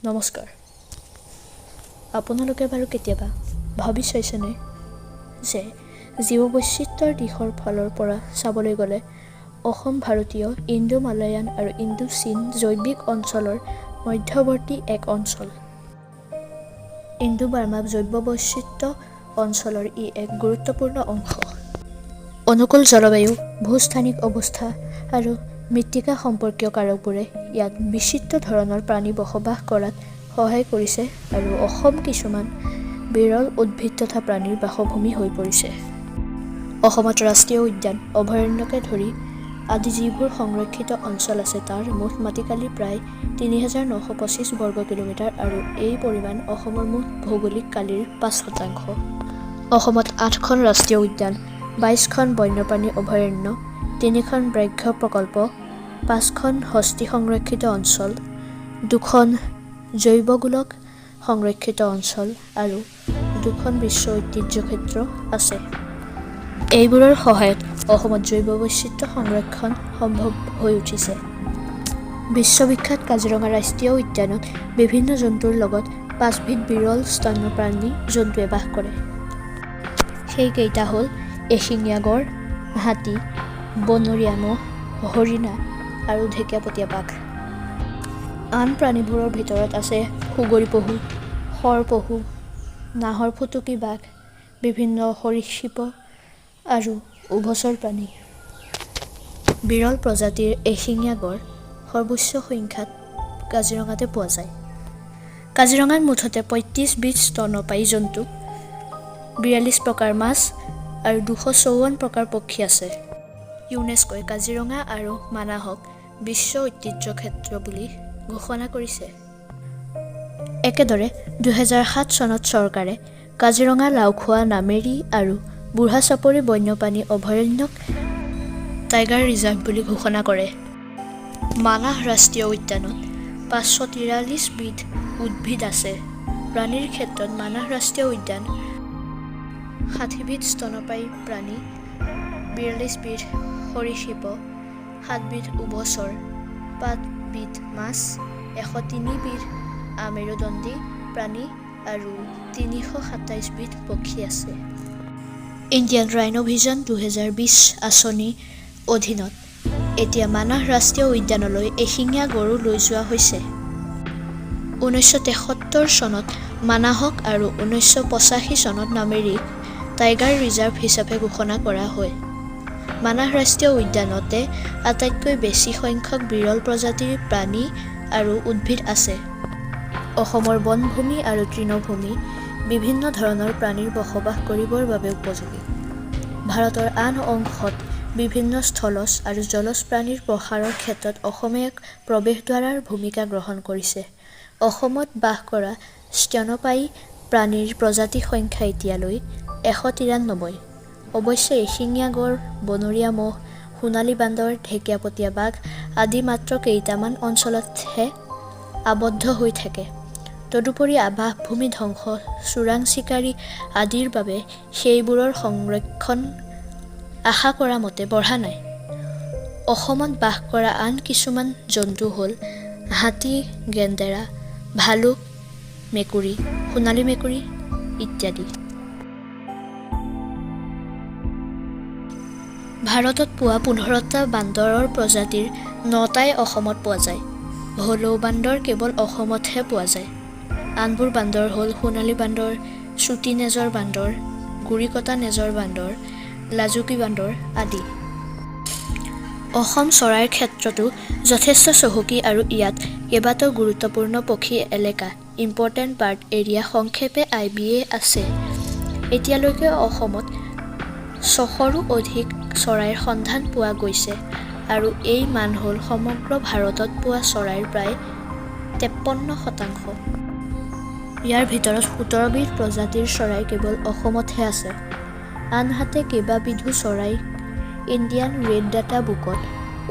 নমস্কাৰ। আপোনালোকে বাৰু কেতিয়াবা ভাবি চাইছেনে যে জীৱ বৈচিত্ৰ্যৰ দিশৰ ফালৰ পৰা চাবলৈ গ'লে অসম ভাৰতীয় ইণ্ডো মালায়ান আৰু ইণ্ডো চীন জৈৱিক অঞ্চলৰ মধ্যৱৰ্তী এক অঞ্চল। ইণ্ডো বাৰ্মা জৈৱ বৈচিত্ৰ্য অঞ্চলৰ ই এক গুৰুত্বপূৰ্ণ অংশ। অনুকূল জলবায়ু, ভূস্থানিক অৱস্থা আৰু মৃত্তিকা সম্পৰ্কীয় কাৰকবোৰে ইয়াত বিচিত্ৰ ধৰণৰ প্ৰাণী বসবাস কৰাত সহায় কৰিছে আৰু অসম কিছুমান বিৰল উদ্ভিদ তথা প্ৰাণীৰ বাসভূমি হৈ পৰিছে। অসমত ৰাষ্ট্ৰীয় উদ্যান, অভয়াৰণ্যকে ধৰি আদি যিবোৰ সংৰক্ষিত অঞ্চল আছে তাৰ মুঠ মাটিকালি প্ৰায় 3925 বৰ্গ কিলোমিটাৰ আৰু এই পৰিমাণ অসমৰ মুঠ ভৌগোলিক কালিৰ 5%। অসমত আঠখন ৰাষ্ট্ৰীয় উদ্যান, 22খন বন্যপ্ৰাণী অভয়াৰণ্য, তিনিখন ব্যাঘ্ৰ প্ৰকল্প, পাঁচখন হস্তী সংৰক্ষিত অঞ্চল, দুখন জৈৱগোলক সংৰক্ষিত অঞ্চল আৰু দুখন বিশ্ব ঐতিহ্য ক্ষেত্ৰ আছে। এইবোৰৰ সহায়ত অসমত জৈৱ বৈচিত্ৰ্য সংৰক্ষণ সম্ভৱ হৈ উঠিছে। বিশ্ববিখ্যাত কাজিৰঙা ৰাষ্ট্ৰীয় উদ্যানত বিভিন্ন জন্তুৰ লগত পাঁচবিধ বিৰল স্তন্যপায়ী জন্তুৱে বাস কৰে। সেইকেইটা হ'ল এশিঙীয়া গঁড়, হাতী, বনৰীয়া ম'হ, হৰিণা আৰু ঢেকীয়াপতীয়া বাঘ। আন প্ৰাণীবোৰৰ ভিতৰত আছে সুগৰী পহু, শৰপহু, নাহৰফুটুকী বাঘ, বিভিন্ন সৰীসৃপ আৰু উভচৰ প্ৰাণী। বিৰল প্ৰজাতিৰ এশিঙীয়া গঁড় সৰ্বোচ্চ সংখ্যাত কাজিৰঙাতে পোৱা যায়। কাজিৰঙাত মুঠতে 35বিধ স্তন্যপায়ী জন্তু, 42 প্ৰকাৰ মাছ আৰু 254 প্ৰকাৰ পক্ষী আছে। ইউনেস্কোই কাজিৰঙা আৰু মানাহক বিশ্ব ঐতিহ্য ক্ষেত্ৰ বুলি ঘোষণা কৰিছে। একেদৰে 2007 চনত চৰকাৰে কাজিৰঙা, লাওখোৱা, নামেৰী আৰু বুঢ়াচাপৰি বন্যপ্ৰাণী অভয়াৰণ্যক টাইগাৰ ৰিজাৰ্ভ বুলি ঘোষণা কৰে। মানাহ ৰাষ্ট্ৰীয় উদ্যানত 543বিধ উদ্ভিদ আছে। প্ৰাণীৰ ক্ষেত্ৰত মানাহ ৰাষ্ট্ৰীয় উদ্যান 60বিধ স্তন্যপায়ী প্ৰাণী, 42বিধ সৰীসৃপ, সাতবিধ উভচৰ, পাঁচবিধ মাছ, 103বিধ অমেৰুদণ্ডী প্ৰাণী আৰু 327বিধ পক্ষী আছে। ইণ্ডিয়ান ৰাইন' ভিজন 2020 আঁচনিৰ অধীনত এতিয়া মানাহ ৰাষ্ট্ৰীয় উদ্যানলৈ এশিঙীয়া গঁড়ো লৈ যোৱা হৈছে। 1973 চনত মানাহক আৰু 1985 চনত নামেৰীক টাইগাৰ ৰিজাৰ্ভ হিচাপে ঘোষণা কৰা হয়। মানাহ ৰাষ্ট্ৰীয় উদ্যানতে আটাইতকৈ বেছি সংখ্যক বিৰল প্ৰজাতিৰ প্ৰাণী আৰু উদ্ভিদ আছে। অসমৰ বনভূমি আৰু তৃণভূমি বিভিন্ন ধৰণৰ প্ৰাণীৰ বসবাস কৰিবৰ বাবে উপযোগী। ভাৰতৰ আন অংশত বিভিন্ন স্থলজ আৰু জলজ প্ৰাণীৰ প্ৰসাৰৰ ক্ষেত্ৰত অসমে এক প্ৰৱেশদ্বাৰৰ ভূমিকা গ্ৰহণ কৰিছে। অসমত বাস কৰা স্তন্যপায়ী প্ৰাণীৰ প্ৰজাতিৰ সংখ্যা এতিয়ালৈ 193। অৱশ্যে এশিঙীয়া গঁড়, বনৰীয়া ম'হ, সোণালী বান্দৰ, ঢেকীয়াপতীয়া বাঘ আদি মাত্ৰ কেইটামান অঞ্চলতহে আবদ্ধ হৈ থাকে। তদুপৰি আৱাসভূমি ধ্বংস, চোৰাং চিকাৰী আদিৰ বাবে সেইবোৰৰ সংৰক্ষণ আশা কৰা মতে বঢ়া নাই। অসমত বাস কৰা আন কিছুমান জন্তু হ'ল হাতী, গেন্দেৰা, ভালুক, মেকুৰী, সোণালী মেকুৰী ইত্যাদি। ভাৰতত পোৱা 15টা বান্দৰৰ প্ৰজাতিৰ নটাই অসমত পোৱা যায়। হলৌ বান্দৰ কেৱল অসমতহে পোৱা যায়। আনবোৰ বান্দৰ হ'ল সোণালী বান্দৰ, চুটি নেজৰ বান্দৰ, গুৰিকটা নেজৰ বান্দৰ, লাজুকী বান্দৰ আদি। অসম চৰাইৰ ক্ষেত্ৰতো যথেষ্ট চহকী আৰু ইয়াত কেইবাটাও গুৰুত্বপূৰ্ণ পক্ষী এলেকা ইম্পৰ্টেণ্ট বাৰ্ড এৰিয়া, সংক্ষেপে আই বি এ আছে। এতিয়ালৈকে অসমত 600ৰো অধিক চৰাইৰ সন্ধান পোৱা গৈছে আৰু এই মান হ'ল সমগ্ৰ ভাৰতত পোৱা চৰাইৰ প্ৰায় 53%। ইয়াৰ ভিতৰত 17বিধ প্ৰজাতিৰ চৰাই কেৱল অসমতহে আছে। আনহাতে কেইবাবিধো চৰাই ইণ্ডিয়ান ৰেড ডাটা বুকত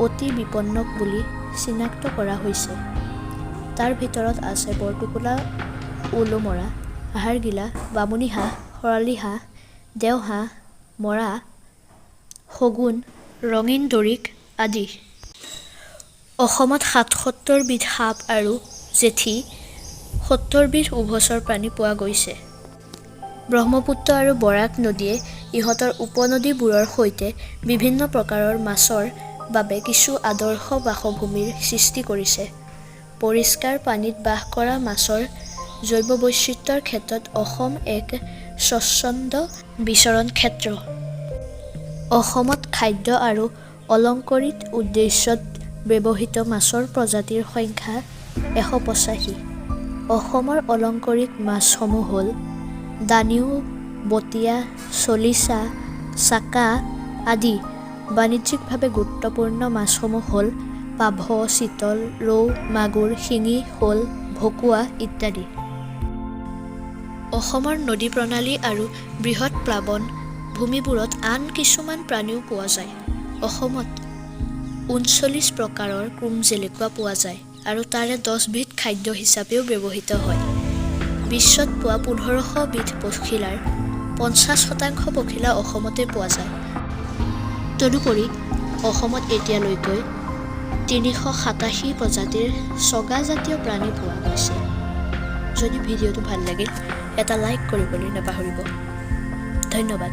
অতি বিপন্ন বুলি চিনাক্ত কৰা হৈছে। তাৰ ভিতৰত আছে বৰটোকোলা, ওলোমৰা, হাড়গিলা, বামুণী হাঁহ, শৰালী হাঁহ, দেওহাঁহ, মৰা, শগুন, ৰঙীন ডৰিক আদি। অসমত 77বিধ সাপ আৰু জেঠী 70 বিধ উভচৰ প্ৰাণী পোৱা গৈছে। ব্ৰহ্মপুত্ৰ আৰু বৰাক নদীয়ে ইহঁতৰ উপনদীবোৰৰ সৈতে বিভিন্ন প্ৰকাৰৰ মাছৰ বাবে কিছু আদৰ্শ বাসভূমিৰ সৃষ্টি কৰিছে। পৰিষ্কাৰ পানীত বাস কৰা মাছৰ জৈৱবৈচিত্ৰ্যৰ ক্ষেত্ৰত অসম এক স্বচ্ছন্দ বিচৰণ ক্ষেত্ৰ। অসমত খাদ্য আৰু অলংকৰিক উদ্দেশ্যত ব্যৱহৃত মাছৰ প্ৰজাতিৰ সংখ্যা 185। অসমৰ অলংকৰিক মাছসমূহ হ'ল দানিও, বতিয়া, চলিছা, চাকা আদি। বাণিজ্যিকভাৱে গুৰুত্বপূৰ্ণ মাছসমূহ হ'ল পাভ, চিতল, ৰৌ, মাগুৰ, শিঙি, শ'ল, ভকুৱা ইত্যাদি। অসমৰ নদী প্ৰণালী আৰু বৃহৎ প্লাৱন ভূমিবোৰত আন কিছুমান প্ৰাণীও পোৱা যায়। অসমত 39 প্ৰকাৰৰ ক্ৰোম জেলেকুৱা পোৱা যায় আৰু তাৰে 10 বিধ খাদ্য হিচাপেও ব্যৱহৃত হয়। বিশ্বত পোৱা 1500 বিধ পখিলাৰ 50% পখিলা অসমতে পোৱা যায়। তদুপৰি অসমত এতিয়ালৈকে 387 প্ৰজাতিৰ চগাজাতীয় প্ৰাণী পোৱা গৈছে। যদি ভিডিঅ'টো ভাল লাগিল, এটা লাইক কৰিবলৈ নাপাহৰিব। ধন্যবাদ।